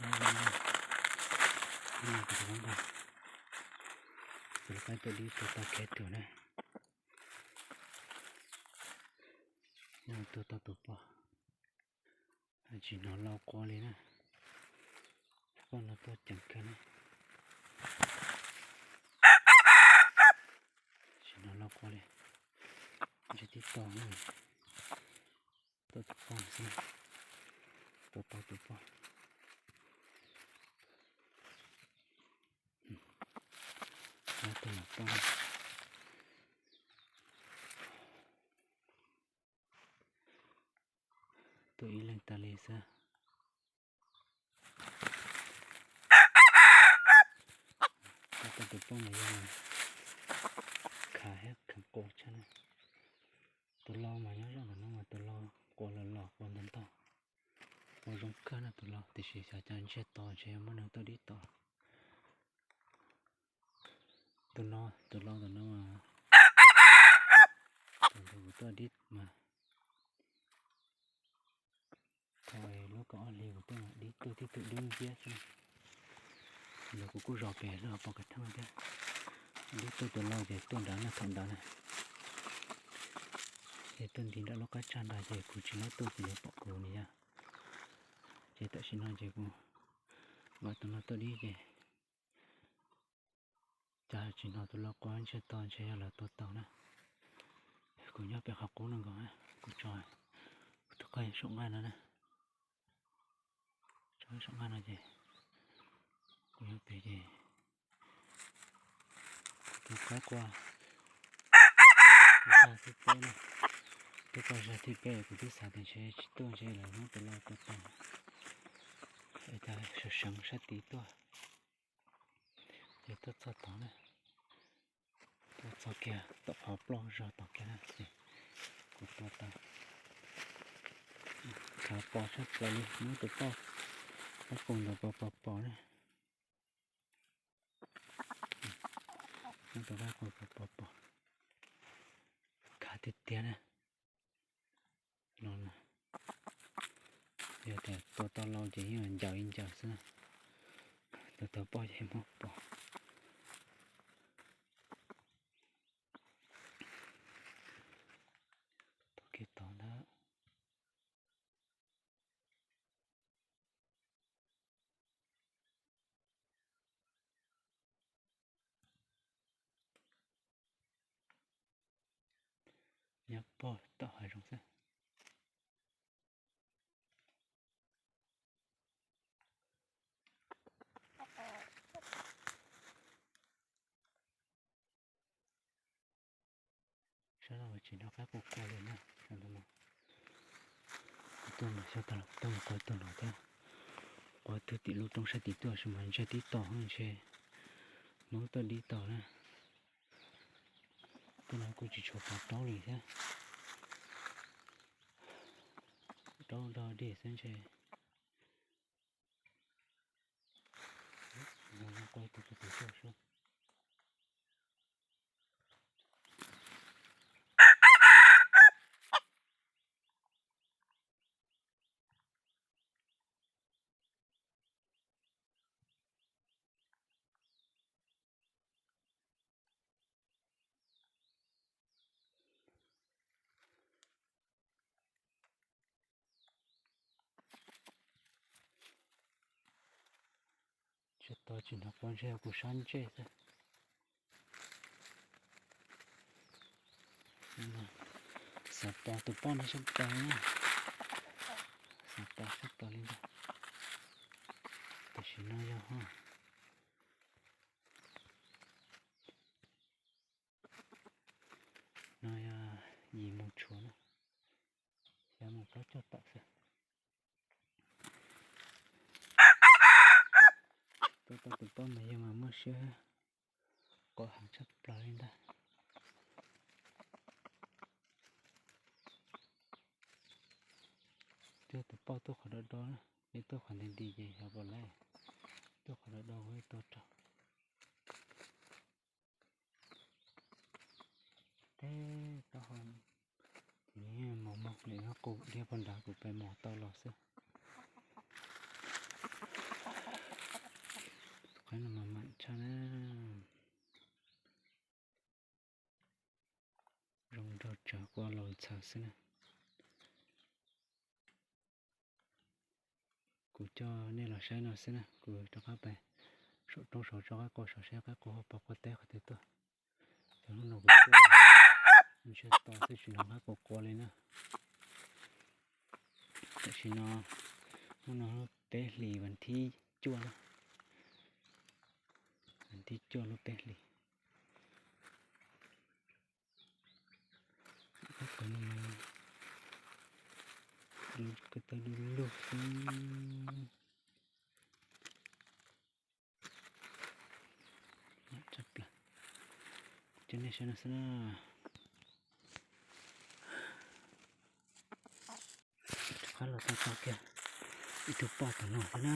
Tus lau qaib tuaj dib tuaj tau kiag ib tug na. Nyob tuaj tau tus poj. Tsis hnov lau qua li na. Poj no tuaj ceev kawg na. Tsis hnov lau qua li. Ntshe tib tog na. Tuaj tus poj xwb. Tuaj tau tus poj. Tus poj. Tuaj ib leeg tas li xwb. Tuaj tau tus poj mas yog khav thiab khav qua tshaj na. Tus lau mas nyob zoj ntawm no mas tus lau qua los los qua ntog ntog. Qua zoo kawg na tus lau tiam sis xyov cas ntsiag to ntshe yog muaj neeg tuaj dib tom. Tus no, tus lau ntawm no mas, tus ntawd kuv tuaj dib mas, thaum lub kaum ob hlis kuv tuaj mas dib tuaj tib tug dub nciab xwb. Ntawd kuv kuj zos pem lub hauv paus kav theej thiab. Dib tuaj tus lau ces tuaj nrad na thaum ntawd na. Ces tuaj nti nram lub qab tsag nrad ces kuv tsis laib tuaj ces nws pom kuv ni yog. Ces tam sim no ces kuv vam tus no tuaj dib ces cas tsis hnov tus lau qua ntsiag to ntshe yog lawv tua tau na. Kuv nyob pem qhov qub no nkaus, kuv tso kuv tus qaib saum nqaj no na. Tso saum nqaj no ces kuv nyob pem ces tus qaib qua zag thib peb na. Twb qua zag thib peb kuv twb xav tias ntshe tsis tuaj ntshe lawv muab tus lau tua tau. Es cas sawv seev sab tid tuaj. Ces tuaj txog tod na, tuaj txog kiag tom qhov ploj zog tod kiag na ces kuv tua tau. Khav pos tshaj plaws li, muab tus poj qaib qus ntawd pos pos pos na. Muab tus qaib qus pos pos pos. Khav tiag tiag na. No na, yog tias tua tau lau ces yeej ncaws ib ncaws xwb. Tus tau poj ces muab pos. Tau kiag tod ntag. Nyob pog tom hav zoov xwb. Sab no tsis hnov qaib qus qua li na, sab no. Tuaj mas xyov tas los tuaj mus qua tus no thiab. Qua tus tim lub roob sab tim tuaj sis mas ntshe tib tog ntshe Hmoob tuaj dib tau na. Tej no kuj tsis tshua pom raub li thiab. Raub dog dig xwb ntshe. Qua tus tus tus tuaj xwb. Tsis tau tsis hnov qua ntshe kuv sab ntsej xwb. Xav pom tus poj no sab plaws na. Xav pom sab plaws li ntag. Tam sim no yog ho no yog yim mus tshuav na, xya mus plaub caug tawm xwb. Tuaj tau tus poj mas yog mas muaj siab quav heev tshaj plaws li ntag. Tuaj tus poj tuaj qhov do do na, yog tuaj qhov nti nti ces xyov puas laib, tuaj qhov do do kuv tua rau. Teb taub hau ces mos mos lawm, qus dhia pog nrad kuv pes mos tau los xwb. txhawv xwb na. Kuv coj nej los saib no xwb na, kuv rov qab pais saum roob saud tso qaib qua saud saib qaib qua ho pom qua teb qhov twg tuaj. Cov hnub no kuv tuaj ntshe to xwb tsis hnov qaib qua qua li na. Tam sim no, hnub no lub peb hlis vas thib cuaj na, vas thib cuaj lub peb hlis. Ko taw du lug xwb. Tshaj plaws. Coj nej saib no xwb na. Rov qab los tau tau kiag ib tug poj tom no xwb na.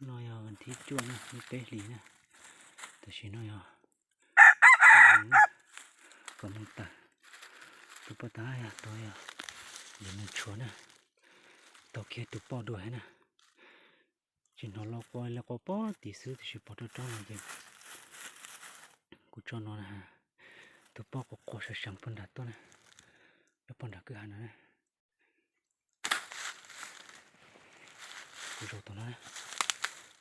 No yog vas thib cuaj na, lub peb hlis na. Tam sim no yog kaum moos tawm. Tus poj tab yog tau yog yim moos tshuav na. Tau kiag tus poj dua thiab na. Tsis hnov los qua li, qua pog tim xwb tiam sis pom rau roob no ces kuv tso no na. Tus poj qua qua sawv seev pog nram tuaj na, nyob pog nram kwj ha no na. Kuv zaum tom no na,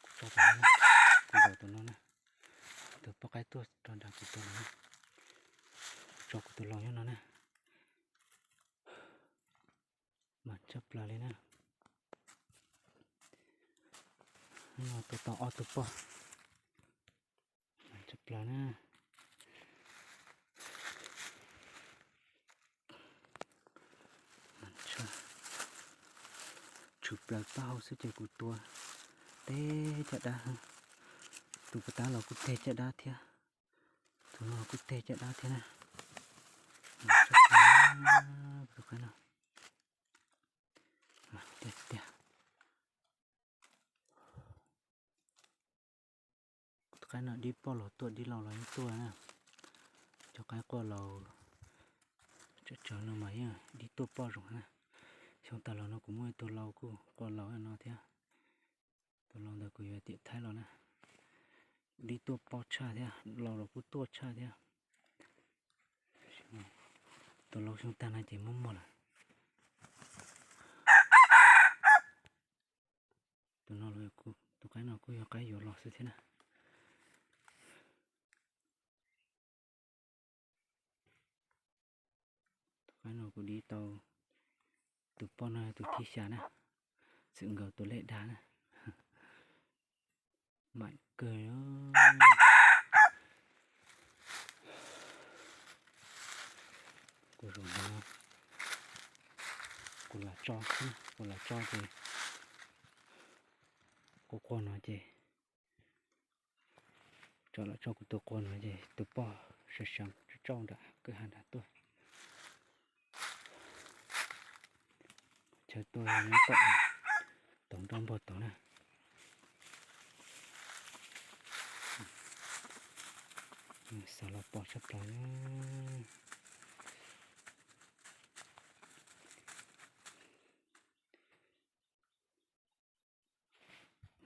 kuv tso tom no na, kuv zaum tom no na. Tus poj qaib tuaj rau nram kuv tso no na, kuv tso kuv tus laus nyob no na. Mas tshaj plaws li na. Hnub no tua tau ob tug poj. Mas tshaj plaws na. Tshwm plaws taub hau xwb ces kuv tua teg caj dab. Tus poj tab los kuj teg caj dab thiab. Tus no kuj teg caj dab thiab na. Tus qaib no, tiag tiag. Tus qaib no dib poj los tuaj dib laus los yeej tuaj na. Cov qaib quaj laus tsawg tsawg no mas yeej dib tuaj poj zoo na. Xyoo tas los no kuv muaj ib tug laus kuj quaj laus no thiab. Tus laus ntawd kuv yuav tiam thaib los na. Dib tuaj poj tshaj thiab, laus los kuj tuaj tshaj thiab. Tus laus xyoo tag no ces muaj muag lawm. Tus no, tus qaib no kuj yog qaib yuav los xwb thiab na. Tus qaib no kuv dib tau, tus poj no tus thib xya na, txwm nkaus tus lej dag na. Mam kawg. Kuv zaum no kuv lam tso, kuv lam tso ces quaj quaj no ces tso lam tso kuv tus quaj no ces tus poj sawv seev tsauj nram kwj ha nram tuaj. Chaw tuaj nyob tom, tom nroj npog tod na. Xav los pom tshaj plaws.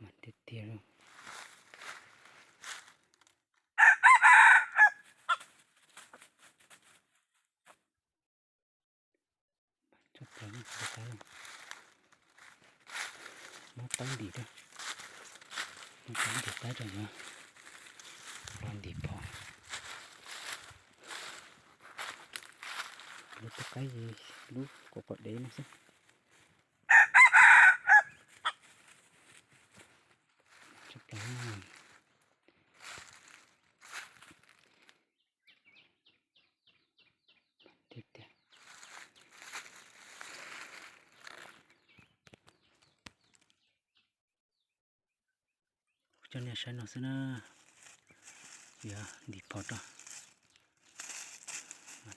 Mas tiag tiag li. Tshaj plaws, muab taub ntim rau, muab taub ntim taub rau no, los ntim phom. Lub tub qaib lub quav quav dev no xwb. Tshaj plaws. Tiag tiag. Coj nej saib no xwb na. Yuav ntim phom rau.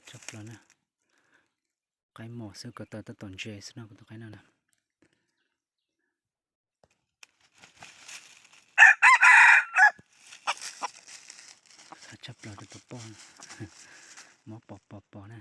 Tshaj plaws na. Qaib mos xwb ko taw tab tom ntse xwb no kuv tus qaib no na. Xav tshaj plaws rau tus poj, mob pos pos pos na.